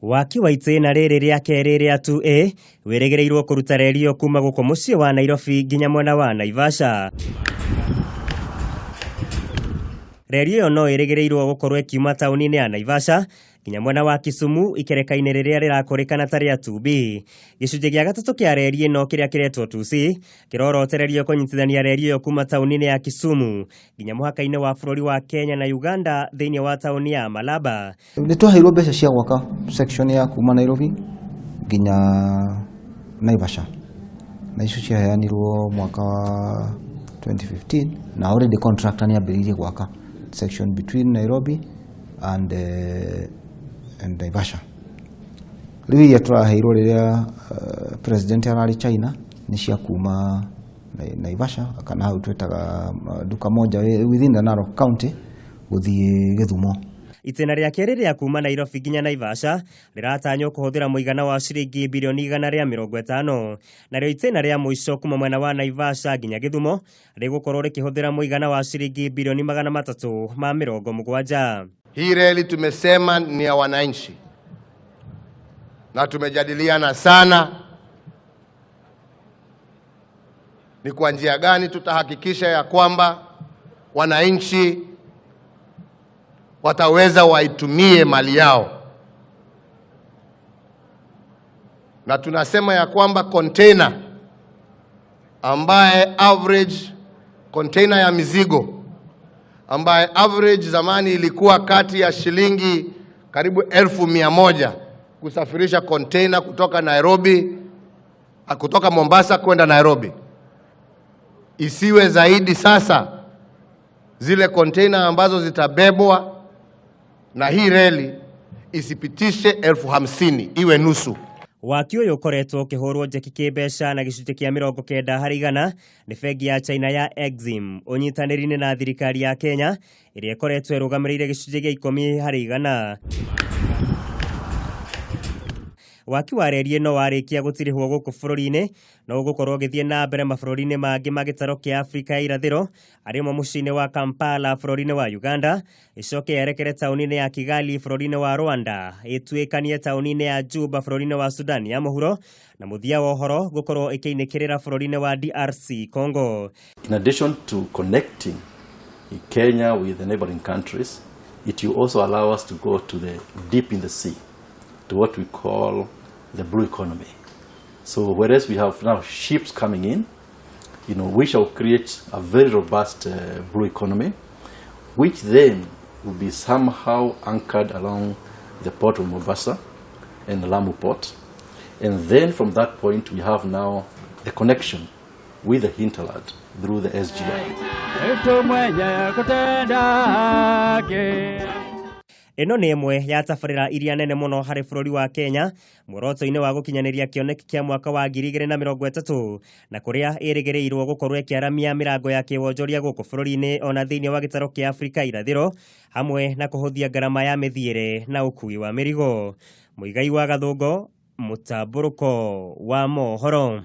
Waki wa itĩna rĩrĩ rĩa kerĩ rĩa 2A wĩrĩgĩrĩirwo kũruta reri ĩyo kuma gũkũ mũciĩ wa Nairobi nginya mwena wa Naivasha. Reri ĩyo no ĩrĩgĩrĩirwo gũkorwo ĩkiuma taũni-inĩ ya Naivasha nginya mwena wa Kisumu ikereka-inĩ rĩrĩa rĩrakũrĩkana ta rĩa 2B. Gĩcunjĩ gĩa gatatũ kĩa reri ĩno kĩrĩa kĩretwo 2C kĩrorotererio kũnyitithania reri ĩyo kuma taũni-inĩ ya Kisumu nginya mũhaka-inĩ wa bũrũri wa Kenya na Uganda thĩinĩ wa taũni ya Malaba. Nĩ twaheirwo mbeca cia gwaka section ya kuma Nairobi nginya Naivasha, na icio ciaheanirwo mwaka wa 2015, na already contractor nĩ ambĩrĩirie gwaka section between Nairobi and Naivasha. Rĩu iria tũraheirwo rĩrĩa president ararĩ China nĩ cia kuma Naivasha kana hau twĩtaga Duka Moja within the Narok County gũthiĩ Gĩthumo. Itĩna rĩa kerĩ rĩa kuma Nairobi nginya Naivasha rĩratanywo kũhũthĩra mũigana wa ciringi birioni 150, narĩo itĩna rĩa mũico kuma mwena wa Naivasha nginya Gĩthumo rĩgũkorwo rĩkĩhũthĩra mũigana wa ciringi birioni 370. Hii reli tumesema ni ya wananchi na tumejadiliana sana ni kwa njia gani tutahakikisha ya kwamba wananchi wataweza waitumie mali yao, na tunasema ya kwamba container ambaye average container ya mizigo ambaye average zamani ilikuwa kati ya shilingi karibu 100,000 kusafirisha container kutoka Nairobi, kutoka Mombasa kwenda Nairobi, isiwe zaidi sasa. Zile container ambazo zitabebwa na hii reli isipitishe 50,000, iwe nusu. Waki ũyũ ũkoretwo ũkĩhũrwo njeki kĩmbeca na gĩcunjĩ kĩa 90% nĩ bengi ya China ya Exim ũnyitanĩri-inĩ na thirikari ya Kenya ĩrĩa ĩkoretwo ĩrũgamĩrĩire gĩcunjĩ gĩa 10%. Waki wa reri ĩno warĩkia gũtirihwo gũkũ bũrũri-inĩ no ũgũkorwo ũgĩthiĩ na mbere mabũrũri-inĩ mangĩ ma gĩtarũ kĩa Afrika ya irathĩro arĩ mo mũciĩ-inĩ wa Kampala bũrũri-inĩ wa Uganda, ĩcoke yerekere taũni-inĩ ya Kigali bũrũri-inĩ wa Rwanda, ĩtuĩkanie taũni-inĩ ya Juba bũrũri-inĩ wa Sudan ya mũhuro, na mũthia wa ũhoro gũkorwo ĩkĩinĩkĩrĩra bũrũri-inĩ wa DRC Congo. In addition to connecting Kenya with the neighboring countries, it will also allow us to go to the deep in the sea, to what we call the blue economy. So whereas we have now ships coming in, we shall create a very robust blue economy, which then will be somehow anchored along the port of Mombasa and the Lamu port. And then from that point, we have now the connection with the hinterland through the SGR. Ĩno nĩ ĩmwe ya tabarĩra iria nene mũno harĩ bũrũri wa Kenya muoroto-inĩ wa gũkinyanĩria kĩoneki kĩa mwaka wa 2030, na kũrĩa ĩrĩgĩrĩirwo gũkorwo ĩkĩaramia mĩrango ya kĩwonjoria gũkũ bũrũri-inĩ ona thĩinĩ wa gĩtarũ kĩa Afrika irathĩro, hamwe na kũhũthia ngarama ya mĩthiĩre na ũkui wa mĩrigo. Mũigai wa Gathũngo, mũtambũrũko wa mohoro.